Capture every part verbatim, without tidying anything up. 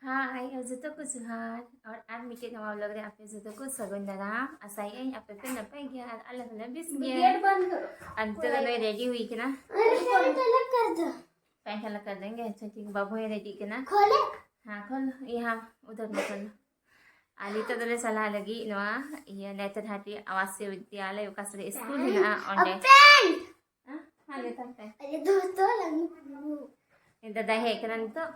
ᱦᱟᱭ, ᱟᱨ ᱡᱚᱛᱚ ᱠᱚ ᱡᱚᱦᱟᱨ᱾ ᱟᱨ, ᱟᱨ ᱢᱤᱫᱴᱮᱡ ᱱᱟᱣᱟ vlog ᱨᱮ ᱟᱯᱮ ᱡᱚᱛᱚ ᱠᱚ ᱥᱟᱹᱜᱩᱱ ᱫᱟᱨᱟᱢ᱾ ᱟᱥᱟᱭᱟᱹᱧ ᱟᱯᱮ ᱯᱮ ᱱᱟᱯᱟᱭ ᱜᱮᱭᱟ ᱟᱨ ᱟᱞᱮ ᱦᱚᱸᱞᱮ ᱵᱮᱥ ᱜᱮᱭᱟ᱾ ᱟᱨ ᱱᱤᱛᱚᱜ ᱫᱚ ᱱᱚᱜᱼᱚᱭ ready ᱦᱩᱭ ᱠᱟᱱᱟ᱾ Pant हल्का कर देंगे। अच्छा, ठीक, ᱵᱟᱹᱵᱩ ᱦᱚᱸᱭ ready ᱠᱟᱱᱟ। खोले? हाँ, खोल, यहाँ उधर में खोल। ᱟᱨ ᱱᱤᱛᱚᱜ ᱫᱚᱞᱮ ᱪᱟᱞᱟᱜ ᱞᱟᱹᱜᱤᱫ ᱱᱚᱣᱟ, ᱤᱭᱟᱹ, ᱱᱮᱛᱟᱨᱦᱟᱴ ᱨᱮᱭᱟᱜ ᱟᱵᱟᱥᱤᱭᱚ ᱵᱤᱫᱽᱭᱟᱞᱚᱭ, ᱚᱠᱟ ᱥᱟᱹᱨᱤ ᱥᱠᱩᱞ ᱦᱮᱱᱟᱜᱼᱟ, ᱚᱸᱰᱮ। ᱦᱮᱸ? ᱦᱮᱸ, ᱞᱟᱹᱭ ᱛᱟᱢ ᱯᱮ। ᱫᱟᱫᱟᱭ ᱦᱮᱡ ᱠᱟᱱᱟ ᱱᱤᱛᱚᱜ,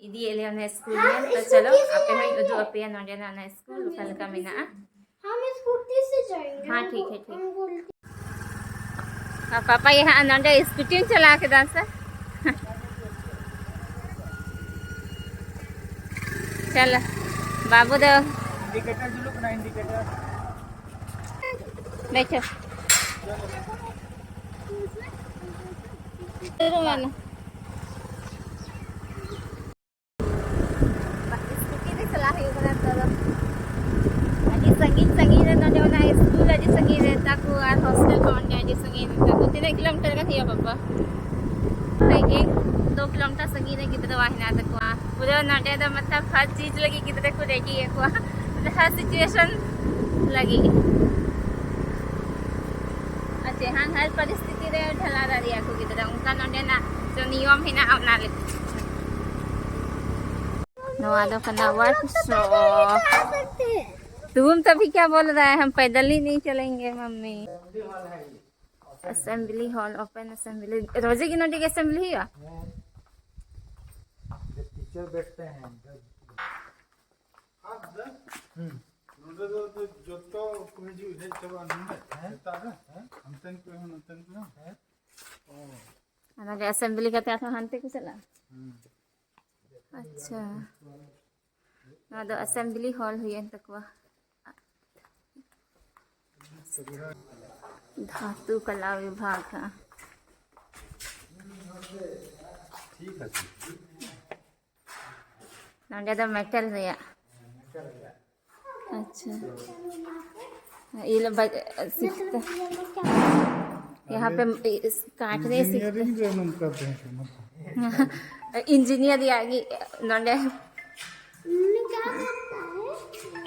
ᱤᱫᱤᱭᱮᱫ ᱞᱮᱭᱟ ᱚᱱᱟ ᱥᱠᱩᱞ ᱧᱮᱞ᱾ ᱛᱚ ᱪᱚᱞᱚ, ᱟᱯᱮ ᱦᱚᱸᱧ ᱩᱫᱩᱜ ᱟᱯᱮᱭᱟ ᱱᱚᱸᱰᱮᱱᱟᱜ ᱚᱱᱟ ᱥᱠᱩᱞ ᱚᱠᱟ ᱞᱮᱠᱟ ᱢᱮᱱᱟᱜᱼᱟ᱾ ᱦᱮᱸ, ᱴᱷᱤᱠ ᱦᱮᱸ, ᱴᱷᱤᱠ᱾ ᱟᱨ ᱯᱟᱯᱟ ᱜᱮ ᱦᱟᱸᱜ ᱱᱚᱸᱰᱮ ᱥᱠᱩᱴᱤᱢ ᱪᱟᱞᱟᱣ ᱠᱮᱫᱟ ᱥᱮ? ᱪᱚᱞᱚ, ᱵᱟᱹᱵᱩ ᱫᱚ indicator ᱡᱩᱞᱩᱜ ᱠᱟᱱᱟ, indicator᱾ ᱵᱮᱪᱷᱚ᱾ ᱥᱠᱩᱴᱤ ᱛᱮ ᱪᱟᱞᱟᱜ ᱦᱩᱭᱩᱜ ᱠᱟᱱᱟ ᱱᱤᱛᱚᱜ ᱫᱚ᱾ ᱟᱹᱰᱤ ᱥᱟᱺᱜᱤᱧ ᱥᱟᱺᱜᱤᱧ ᱨᱮ ᱱᱚᱰᱮ ᱚᱱᱟ ᱥᱠᱩᱞ ᱟᱹᱰᱤ ᱥᱟᱺᱜᱤᱧ ᱨᱮ ᱛᱟᱠᱚ ᱟᱨ ᱦᱳᱥᱴᱮᱞ ᱦᱚᱸ ᱚᱸᱰᱮ ᱟᱹᱰᱤ ᱥᱟᱺᱜᱤᱧ ᱨᱮ ᱛᱟᱠᱚ᱾ ᱛᱤᱱᱟᱹᱜ ᱠᱤᱞᱳᱢᱤᱴᱟᱨ ᱜᱟᱱ ᱦᱩᱭᱩᱜᱼᱟ ᱵᱟᱵᱟ? ᱮᱠ ᱫᱩ ᱠᱤᱞᱳᱢᱤᱴᱟᱨ ᱥᱟᱺᱜᱤᱧ ᱨᱮ ᱜᱤᱫᱽᱨᱟᱹ ᱚᱲᱟᱜ ᱦᱮᱱᱟᱜ ᱛᱟᱠᱚᱣᱟ᱾ ᱯᱩᱨᱟᱹ ᱱᱚᱰᱮ ᱫᱚ ᱢᱚᱛᱞᱚᱵ ᱦᱟᱨ ᱪᱤᱡᱽ ᱞᱟᱹᱜᱤᱫ ᱜᱤᱫᱽᱨᱟᱹ ᱠᱚ ᱨᱮᱰᱤᱭᱮᱫ ᱠᱚᱣᱟ, ᱡᱟᱦᱟᱸ ᱥᱤᱪᱩᱭᱮᱥᱚᱱ ᱞᱟᱹᱜᱤᱫ᱾ ᱟᱨ ᱡᱟᱦᱟᱱ ᱦᱟᱨ ᱯᱚᱨᱤᱥᱛᱷᱤᱛᱤ ᱨᱮ ᱰᱷᱟᱞᱟ ᱫᱟᱲᱮᱭᱟᱜᱼᱟ ᱠᱚ ᱜᱤᱫᱽᱨᱟᱹ, ᱚᱱᱠᱟ ᱱᱚᱰᱮᱱᱟᱜ ᱡᱚ ᱱᱤᱭᱚᱢ ᱦᱮᱱᱟᱜᱼᱟ ᱚᱱᱟ ᱞᱟᱹᱜᱤᱫ᱾ ᱱᱚᱣᱟ ᱫᱚ ᱠᱟᱱᱟ ᱣᱟᱨᱠᱥᱚᱯ। तुम तभी क्या बोल रहा है, हम पैदल ही नहीं चलेंगे mummy. Assembly hall, open assembly, रोजे की नोटी की असेंबली हुआ? टीचर बैठते हैं। ᱦᱩᱸ। ᱱᱚᱰᱮ ᱫᱚ ᱡᱚᱛᱚ ᱠᱚ ᱦᱤᱡᱩᱜ ᱦᱮᱡ ᱪᱟᱵᱟᱜᱼᱟ ᱱᱚᱰᱮ᱾ ᱦᱮᱸ? ᱥᱮᱛᱟᱜ ᱨᱮ ᱦᱮᱸ? ᱦᱟᱱᱛᱮᱱ ᱠᱚ ᱦᱚᱸ ᱱᱚᱛᱮᱱ ᱠᱚ ᱦᱚᱸ᱾ ᱦᱮᱸ? ᱚ᱾ ᱚᱱᱟᱜᱮ ᱟᱥᱮᱢᱵᱞᱤ ᱠᱟᱛᱮ ᱟᱨᱦᱚᱸ ᱦᱟᱱᱛᱮ ᱠᱚ ᱪᱟᱞᱟᱜᱼᱟ? ᱦᱩᱸ᱾ ᱟᱪᱪᱷᱟ᱾ ᱱᱚᱣᱟ ᱫᱚ ᱟᱥᱮᱢᱵᱞᱤ ᱦᱚᱞ ᱦᱩᱭᱮᱱ ᱛᱟᱠᱚᱣᱟ᱾ ᱫᱷᱟᱛᱩ ᱠᱟᱞᱟ ᱵᱤᱵᱷᱟᱜᱽ᱾ ᱱᱚᱰᱮ ᱫᱚ ᱢᱮᱴᱟᱞ ᱨᱮᱭᱟᱜ᱾ ᱟᱪᱪᱷᱟ᱾ ये लो बज-, सीखता। यहाँ पे इस काटने सीखते। इंजीनियरिंग ᱨᱮ ᱱᱚᱝᱠᱟ ᱛᱟᱦᱮᱸ ᱠᱟᱱᱟ। इंजीनियर ᱨᱮᱭᱟᱜ ᱜᱮ ᱱᱚᱰᱮ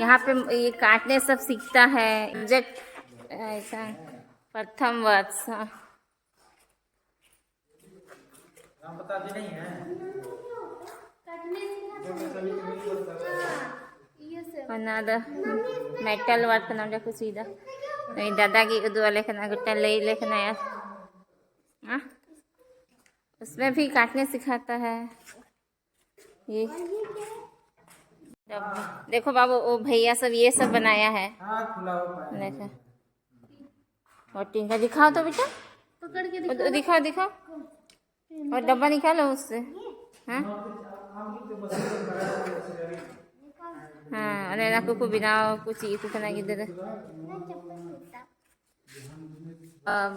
यहाँ पे ये काटने सब सीखता है। इंजेक्ट ऐसा प्रथम वर्ष। ᱚᱱᱟ ᱫᱚ ᱢᱮᱴᱟᱞ ᱣᱟᱨᱠ ᱠᱟᱱᱟ, ᱚᱸᱰᱮ ᱠᱚ ᱥᱩᱭᱫᱟ᱾ ᱱᱩᱭ ᱫᱟᱫᱟ ᱜᱮ ᱩᱫᱩᱜ ᱟᱞᱮ ᱠᱟᱱᱟ, ᱜᱚᱴᱟ ᱞᱟᱹᱭ ᱟᱞᱮ ᱠᱟᱱᱟᱭ᱾ ᱟᱨ ᱦᱮᱸ? उसमें भी काटने सिखाता है। ये देखो बाबू, वो भैया सब ये सब बनाया है। हाँ, खुला हुआ है। देखो। और टीन का दिखाओ तो बेटा। पकड़ के वो दिखाओ। दिखाओ, दिखाओ। और डब्बा निकालो उससे। हाँ? हाँ, ᱚᱱᱮ ᱚᱱᱟ ᱠᱚᱠᱚ ᱵᱮᱱᱟᱣ ᱠᱚ ᱪᱮᱫ ᱠᱚ ᱠᱟᱱᱟ ᱜᱤᱫᱽᱨᱟᱹ᱾ ᱟᱢ,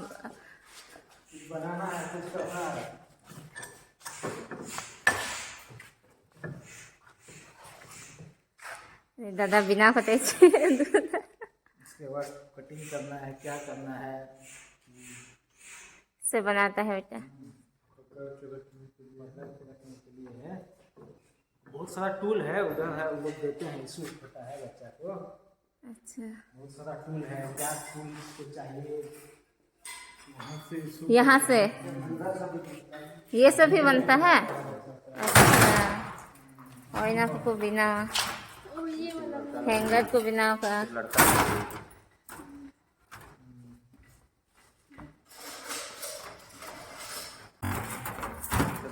ᱫᱟᱫᱟ ᱵᱮᱱᱟᱣ ᱠᱟᱛᱮ ᱪᱮᱫ ᱩᱫᱩᱜ ᱮᱫᱟ? इसके बाद कटिंग करना है, क्या करना है? से बनाता है बेटा। मतलब रखने के लिए है। बहुत सारा टूल है, उधर है, वो लोग देते हैं, इशू होता है बच्चा को। अच्छा। बहुत सारा टूल है, क्या टूल इसको चाहिए, वहाँ से issue यहाँ से? ये सब भी बनता है? अच्छा। और यहाँ को बिना हैंगर को बिना का।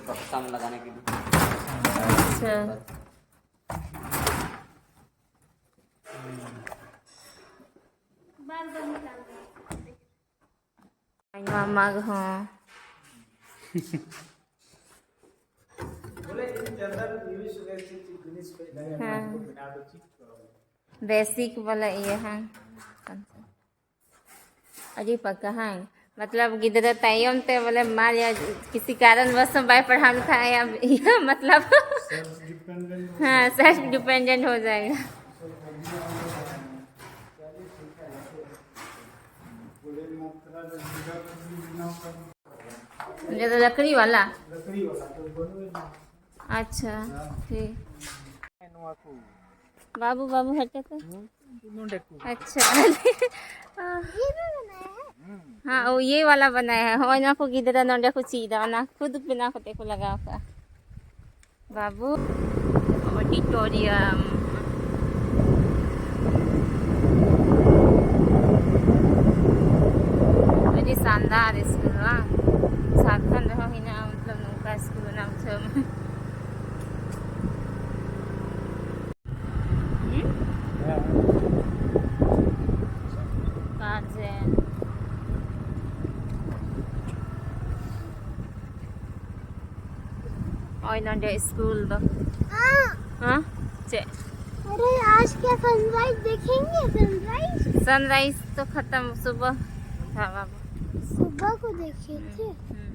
बक्सा में लगाने के लिए। अच्छा। ᱟᱭᱢᱟ ᱢᱟᱜᱽ ᱦᱚᱸ᱾ ᱦᱮᱸ᱾ ᱵᱮᱥᱤᱠ ᱵᱚᱞᱮ ᱤᱭᱟᱹ ᱦᱮᱸ᱾ ᱟᱹᱰᱤ ᱯᱟᱠᱟ ᱦᱮᱸ᱾ मतलब ᱜᱤᱫᱽᱨᱟᱹ ᱛᱟᱭᱚᱢ ᱛᱮ ᱵᱚᱞᱮ ᱢᱟᱨ ᱭᱟ ᱠᱤᱥᱤ ᱠᱟᱨᱚᱱ ᱵᱚᱥ ᱵᱟᱭ ᱯᱟᱲᱦᱟᱣ ᱞᱮᱠᱷᱟᱱ ᱟᱭᱟᱜ ᱤᱭᱟᱹ मतलब हाँ, सेल्फ डिपेंडेंट हो जाएगा। ये तो लकड़ी वाला। अच्छा, ठीक। ᱵᱟᱹᱵᱩ, ᱵᱟᱹᱵᱩ ᱦᱮᱡ ᱠᱟᱛᱮ᱾ ᱱᱚᱰᱮ ᱠᱚ᱾ ᱟᱪᱪᱷᱟ᱾ ᱦᱮᱸ, ᱳ, ᱤᱭᱮ ᱣᱟᱞᱟ ᱵᱟᱱᱟᱭᱟ ᱦᱮᱸ᱾ ᱦᱚᱸᱜᱼᱚᱭ ᱱᱚᱣᱟ ᱠᱚ ᱜᱤᱫᱽᱨᱟᱹ ᱱᱚᱰᱮ ᱠᱚ ᱪᱮᱫ ᱮᱫᱟ, ᱚᱱᱟ ᱠᱷᱩᱫ ᱵᱮᱱᱟᱣ ᱠᱟᱛᱮ ᱠᱚ ᱞᱟᱜᱟᱣ ᱠᱟᱜᱼᱟ᱾ ᱵᱟᱹᱵᱩ, ᱚᱰᱤᱴᱳᱨᱤᱭᱟᱢ᱾ ᱟᱹᱰᱤ ᱥᱟᱱᱫᱟᱨ ᱥᱠᱩᱞ ᱵᱟᱝ? ᱡᱷᱟᱲᱠᱷᱚᱸᱰ ᱨᱮᱦᱚᱸ ᱦᱮᱱᱟᱜᱼᱟ, ᱢᱚᱛᱞᱚᱵ ᱱᱚᱝᱠᱟ ᱥᱠᱩᱞ ᱨᱮᱱᱟᱜ ᱵᱩᱡᱷᱟᱹᱣ ᱢᱮ᱾ ᱦᱩᱸ? ᱜᱟᱨᱡᱮᱱ᱾ ᱳᱭ ᱱᱚᱰᱮ ᱥᱠᱩᱞ ᱫᱚ᱾ हाँ। हाँ? चे। अरे, आज क्या सनराइज देखेंगे? सनराइज? सनराइज तो खत्म, सुबह था बाबू। सुबह को देखे थे। ᱦᱩᱸ᱾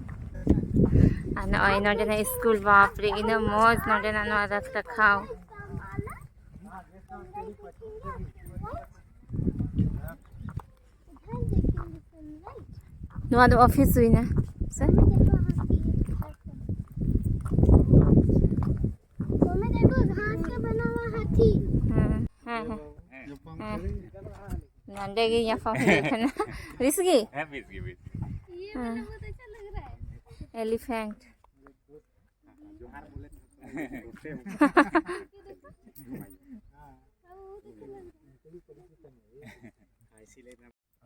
ᱟᱨ ᱱᱚᱜᱼᱚᱭ ᱱᱚᱰᱮᱱᱟᱜ ᱥᱠᱩᱞ, ᱵᱟᱯ ᱨᱮ, ᱤᱱᱟᱹ ᱢᱚᱡᱽ ᱱᱚᱰᱮᱱᱟᱜ ᱱᱚᱣᱟ ᱨᱟᱥᱛᱟ ᱠᱷᱟᱣ᱾ ᱱᱚᱣᱟ ᱫᱚ ᱚᱯᱷᱤᱥ ᱦᱩᱭᱱᱟ ᱥᱮ? ᱦᱮᱸ, ᱦᱮᱸ, ᱦᱮᱸ᱾ ᱦᱮᱸ᱾ ᱱᱚᱰᱮ ᱜᱮ ᱧᱟᱯᱟᱢ ᱦᱩᱭ ᱠᱟᱱᱟ᱾ ᱵᱮᱥ ᱜᱮ? ᱦᱮᱸ, ᱵᱮᱥ ᱜᱮ, ᱵᱮᱥ ᱜᱮ᱾ ᱦᱮᱸ᱾ ᱮᱞᱤᱯᱷᱮᱱᱴ᱾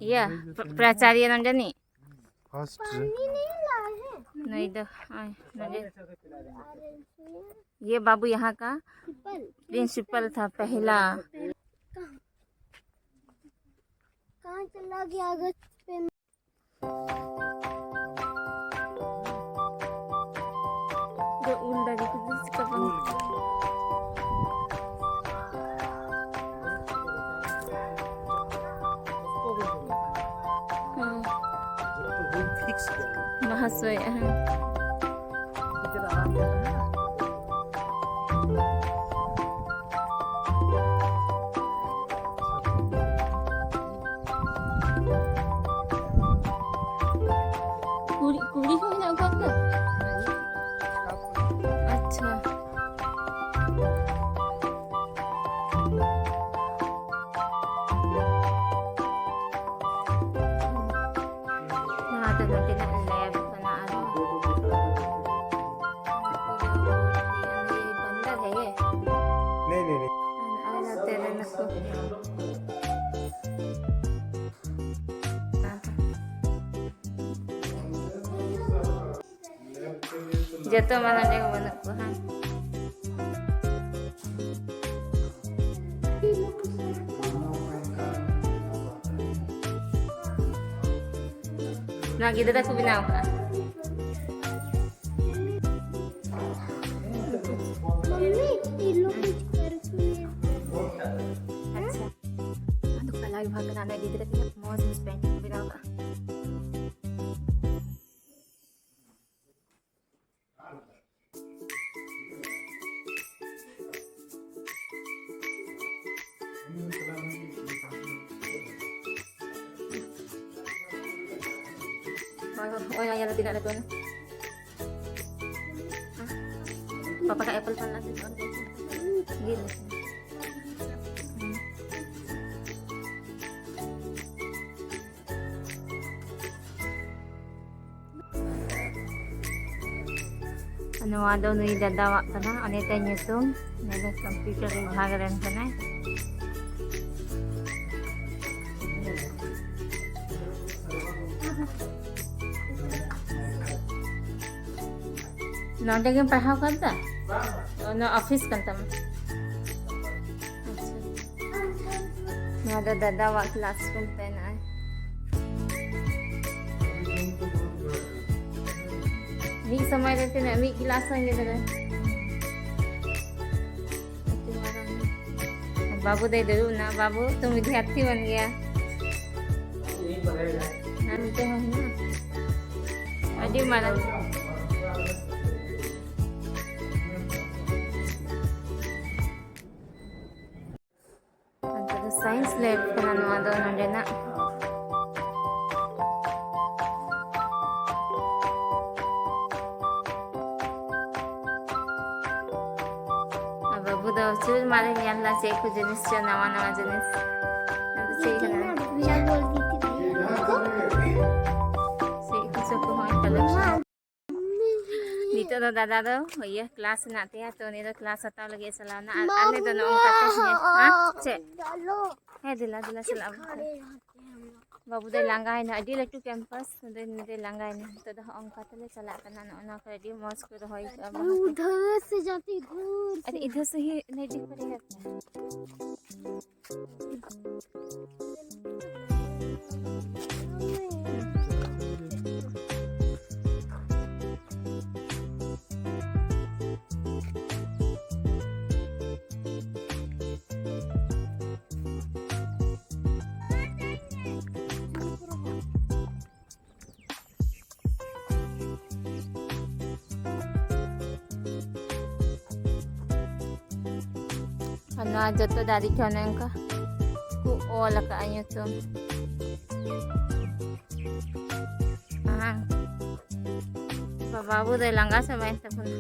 ᱤᱭᱟᱹ, ᱯᱨᱟᱪᱟᱨᱭᱚ ᱱᱚᱰᱮᱱᱤᱡ? ᱯᱷᱟᱨᱥᱴ ᱨᱮ᱾ ᱱᱩᱭ ᱫᱚ, ᱦᱚᱸᱜᱼᱚᱭ, ᱱᱚᱰᱮ᱾ ये बाबू यहाँ का प्रिंसिपल था पहला। कहाँ चला गया अगस्त पे? ᱫᱚ ᱩᱞ ᱫᱟᱨᱮ ᱠᱚᱫᱚ ᱪᱤᱠᱟᱹ ᱵᱟᱝ? ᱦᱮᱸ᱾ ᱢᱟᱦᱟᱥᱚᱭ, ᱦᱮᱸ᱾ ᱠᱩᱲᱤ, ᱠᱩᱲᱤ ᱦᱚᱸ ᱢᱮᱱᱟᱜ ᱠᱚᱣᱟ ᱚᱱᱠᱟ? ᱟᱪᱪᱷᱟ᱾ नहीं, नहीं, नहीं। ᱟᱨ ᱱᱚᱛᱮ ᱨᱮ ᱱᱩᱠᱩ᱾ ᱡᱚᱛᱚ ᱢᱟ ᱱᱚᱰᱮ ᱦᱚᱸ ᱵᱟᱹᱱᱩᱜ ᱠᱚᱣᱟ, ᱦᱟᱝ? ᱱᱚᱣᱟ ᱜᱤᱫᱽᱨᱟᱹ ᱠᱚ ᱵᱮᱱᱟᱣ ᱠᱟᱜᱼᱟ᱾ ᱟᱪᱪᱷᱟ᱾ ᱟᱫᱚ ᱠᱟᱞᱟᱨ ᱵᱷᱟᱜᱽ ᱠᱟᱱᱟ, ᱚᱱᱟ ᱜᱤᱫᱽᱨᱟᱹ ᱛᱤᱱᱟᱹᱜ ᱢᱚᱡᱽ ᱢᱚᱡᱽ ᱯᱮᱱᱴ ᱠᱚ ᱵᱮᱱᱟᱣ ᱠᱟᱜᱼᱟ᱾ Hoy, hoy, hoy, ayan na tinanong ko na. Papakaepal pa natin. Gini. ᱱᱚᱣᱟ ᱫᱚ ᱱᱩᱭ ᱫᱟᱫᱟᱣᱟᱜ ᱠᱟᱱᱟ, ᱚᱱᱮ ᱛᱟᱭ ᱧᱩᱛᱩᱢ, ᱱᱩᱭ ᱫᱚ ᱠᱚᱢᱯᱤᱭᱩᱴᱟᱨ ᱵᱤᱵᱷᱟᱜᱽ ᱨᱮᱱ ᱠᱟᱱᱟᱭ᱾ ᱱᱚᱰᱮ ᱜᱮᱢ ᱯᱟᱲᱦᱟᱣ ᱠᱟᱫᱟ? ᱚᱱᱟ ᱚᱯᱷᱤᱥ ᱠᱟᱱ ᱛᱟᱢᱟ? ᱟᱪᱪᱷᱟ᱾ ᱱᱚᱣᱟ ᱫᱚ ᱫᱟᱫᱟᱣᱟᱜ ᱠᱞᱟᱥᱨᱩᱢ ᱛᱟᱭ ᱱᱚᱜᱼᱚᱭ᱾ ᱢᱤᱫ ᱥᱚᱢᱚᱭ ᱨᱮ ᱛᱤᱱᱟᱹᱜ ᱢᱤᱫ ᱠᱞᱟᱥ ᱨᱮᱱ ᱜᱤᱫᱽᱨᱟᱹ? ᱵᱟᱹᱵᱩ ᱫᱚᱭ ᱫᱩᱲᱩᱵ ᱮᱱᱟ᱾ ᱵᱟᱹᱵᱩ, ᱛᱩᱢ ᱵᱤᱫᱽᱭᱟᱨᱛᱷᱤ ᱵᱚᱱ ᱜᱮᱭᱟ᱾ ᱟᱨ ᱱᱚᱛᱮ ᱦᱚᱸ ᱦᱮᱱᱟᱜᱼᱟ᱾ ᱟᱹᱰᱤ ᱢᱟᱨᱟᱝ᱾ ᱱᱚᱛᱮ ᱫᱚ ᱥᱟᱭᱮᱱᱥ ᱞᱮᱵ ᱠᱟᱱᱟ ᱱᱚᱣᱟ ᱫᱚ ᱱᱚᱰᱮᱱᱟᱜ᱾ ᱟᱨ ᱵᱟᱹᱵᱩ ᱫᱚ ᱪᱮᱫ ᱢᱟᱨᱮ ᱧᱮᱞ ᱫᱟ, ᱪᱮᱫ ᱠᱚ ᱡᱤᱱᱤᱥ ᱪᱚ, ᱱᱟᱣᱟ ᱱᱟᱣᱟ ᱡᱤᱱᱤᱥ᱾ ᱱᱚᱣᱟ ᱫᱚ ᱪᱮᱫ ᱠᱟᱱᱟ? ᱪᱮᱫ ᱠᱚᱪᱚ ᱠᱚ ᱦᱚᱸ collection᱾ ᱱᱤᱛᱚᱜ ᱫᱚ ᱫᱟᱫᱟ ᱫᱚ ᱤᱭᱟᱹ ᱠᱞᱟᱥ ᱦᱮᱱᱟᱜ ᱛᱟᱭᱟ, ᱛᱚ ᱩᱱᱤ ᱫᱚ ᱠᱞᱟᱥ ᱦᱟᱛᱟᱣ ᱞᱟᱹᱜᱤᱫ ᱮ ᱪᱟᱞᱟᱣ ᱮᱱᱟ᱾ ᱟᱨ ᱟᱞᱮ ᱫᱚ ᱱᱚᱜᱼᱚ ᱱᱚᱝᱠᱟ ᱛᱮ ᱦᱮᱸ, ᱦᱮᱸ, ᱪᱮᱫ? ᱦᱮᱸ, ᱫᱮᱞᱟ, ᱫᱮᱞᱟ, ᱪᱟᱞᱟᱜ ᱟᱵᱚᱱ᱾ ᱵᱟᱹᱵᱩ ᱫᱚᱭ ᱞᱟᱸᱜᱟᱭᱮᱱᱟ, ᱟᱹᱰᱤ ᱞᱟᱹᱴᱩ ᱠᱮᱢᱯᱟᱥ, ᱟᱫᱚ ᱩᱱᱤ ᱫᱚᱭ ᱞᱟᱸᱜᱟᱭᱮᱱᱟ᱾ ᱱᱤᱛᱚᱜ ᱫᱚ ᱦᱚᱸᱜᱼᱚ ᱱᱚᱝᱠᱟ ᱛᱮᱞᱮ ᱪᱟᱞᱟᱜ ᱠᱟᱱᱟ᱾ ᱱᱚᱜᱼᱚ ᱱᱚᱣᱟ ᱠᱚᱨᱮ ᱟᱹᱰᱤ ᱢᱚᱡᱽ ᱠᱚ ᱨᱚᱦᱚᱭ ᱠᱟᱜᱼᱟ ᱵᱟᱦᱟ ᱠᱚ᱾ ᱩᱫᱷᱟᱨ ᱥᱮ ᱡᱟᱛᱮ ᱜᱷᱩᱨ ᱟᱨ ᱥᱮ᱾ ᱤᱫᱷᱟᱨ ᱥᱮ ᱦᱤ ᱱᱮᱡᱤ ᱯᱟᱨᱮᱜᱟ᱾ ᱟᱨ ᱱᱚᱣᱟ ᱡᱚᱛᱚ ᱫᱟᱨᱮ ᱜᱮ ᱚᱱᱮ ᱚᱱᱠᱟ ᱠᱚ ᱚᱞ ᱟᱠᱟᱫᱼᱟ ᱧᱩᱛᱩᱢ᱾ ᱦᱮᱸ᱾ ᱵᱟᱵᱟ ᱵᱟᱹᱵᱩ ᱫᱚᱭ ᱞᱟᱸᱜᱟ ᱪᱟᱵᱟᱭᱮᱱ ᱛᱟᱵᱚᱱᱟ᱾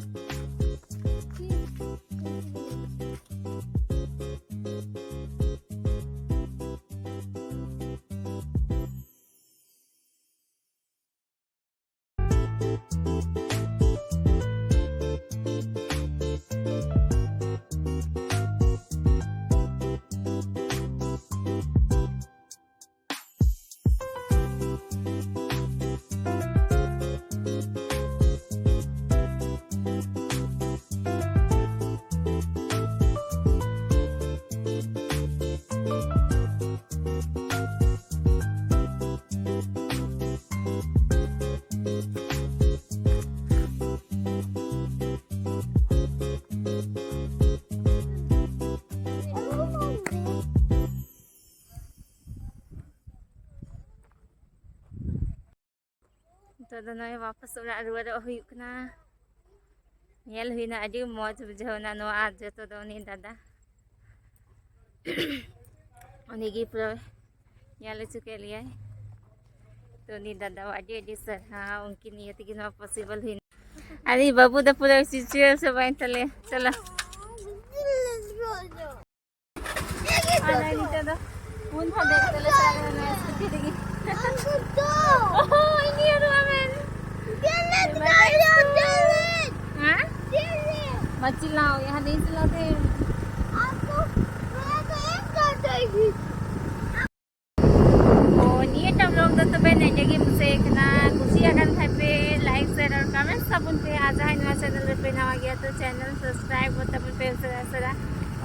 ᱱᱤᱛᱚᱜ ᱫᱚ ᱱᱚᱜᱼᱚᱭ ᱣᱟᱯᱟᱥ ᱚᱲᱟᱜ ᱨᱩᱣᱟᱹᱲᱚᱜ ᱦᱩᱭᱩᱜ ᱠᱟᱱᱟ᱾ ᱧᱮᱞ ᱦᱩᱭᱱᱟ, ᱟᱹᱰᱤ ᱢᱚᱡᱽ ᱵᱩᱡᱷᱟᱹᱣ ᱮᱱᱟ ᱱᱚᱣᱟ, ᱟᱨ ᱡᱚᱛᱚ ᱫᱚ ᱩᱱᱤ ᱫᱟᱫᱟ, ᱩᱱᱤ ᱜᱮ ᱯᱩᱨᱟᱹ ᱧᱮᱞ ᱦᱚᱪᱚ ᱠᱮᱫ ᱞᱮᱭᱟᱭ᱾ ᱛᱚ ᱩᱱᱤ ᱫᱟᱫᱟ ᱟᱹᱰᱤ ᱟᱹᱰᱤ ᱥᱟᱨᱦᱟᱣ, ᱩᱱᱠᱤᱱ ᱤᱭᱟᱹ ᱛᱮᱜᱮ ᱱᱚᱣᱟ possible ᱦᱩᱭᱱᱟ᱾ ᱟᱨ ᱤᱧ ᱵᱟᱹᱵᱩ ᱫᱚ ᱯᱩᱨᱟᱹ situation ᱪᱟᱵᱟᱭᱮᱱ ᱛᱟᱞᱮᱭᱟ᱾ ᱪᱚᱞᱚ᱾ ᱟᱨ ᱱᱚᱜᱼᱚᱭ ᱱᱤᱛᱚᱜ ᱫᱚ ᱯᱩᱱ ᱦᱚᱲ ᱫᱮᱡ ᱠᱟᱛᱮ ᱞᱮ ᱪᱟᱞᱟᱜ ᱠᱟᱱᱟ ᱱᱚᱣᱟ scooty ᱨᱮᱜᱮ᱾ ᱚᱦᱚ, ᱤᱧ ᱜᱮ ᱟᱫᱚ ᱟᱵᱮᱱ᱾ मत चिल्लाओ, यहाँ नहीं चिल्लाते हैं। आपको, मैं तो एक कर देगी। ᱛᱚ ᱱᱤᱭᱟᱹᱴᱟᱜ vlog ᱫᱚ ᱛᱚᱵᱮ ᱱᱮᱰᱮ ᱜᱮ ᱢᱩᱪᱟᱹᱫ ᱠᱟᱱᱟ᱾ ᱠᱩᱥᱤᱭᱟᱜ ᱠᱟᱱ ᱠᱷᱟᱡ ᱯᱮ like, share ᱟᱨ comment ᱛᱟᱵᱚᱱ ᱯᱮ, ᱟᱨ ᱡᱟᱦᱟᱸᱭ ᱱᱚᱣᱟ channel ᱨᱮᱯᱮ ᱱᱟᱣᱟ ᱜᱮᱭᱟ ᱛᱚ channel subscribe ᱛᱟᱵᱚᱱ ᱯᱮ ᱩᱥᱟᱹᱨᱟ ᱩᱥᱟᱹᱨᱟ᱾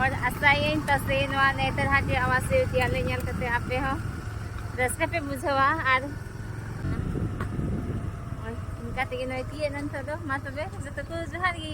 ᱟᱨ ᱟᱥᱟᱭᱟᱹᱧ ᱯᱟᱥᱮ ᱱᱚᱣᱟ ᱱᱮᱛᱟᱨ ᱦᱟᱴ ᱨᱮᱭᱟᱜ ᱟᱣᱟᱡ ᱥᱮ ᱪᱮᱫ ᱟᱞᱮ ᱧᱮᱞ ᱠᱟᱛᱮ ᱟᱯᱮ ᱦᱚᱸ ᱨᱟᱹᱥᱠᱟᱹ ᱯᱮ ᱵᱩᱡᱷᱟᱹᱣᱟ᱾ ᱟᱨ ᱱᱚᱜᱼᱚᱭ ᱤᱱᱠᱟ ᱛᱮᱜᱮ ᱱᱚᱜᱼᱚᱭ ᱛᱤᱭᱟᱹᱜ ᱮᱱᱟ ᱱᱤᱛᱚᱜ ᱫᱚ᱾ ᱢᱟ ᱛᱚᱵᱮ ᱡᱚᱛᱚ ᱠᱚ ᱡᱚᱦᱟᱨ ᱜᱮ᱾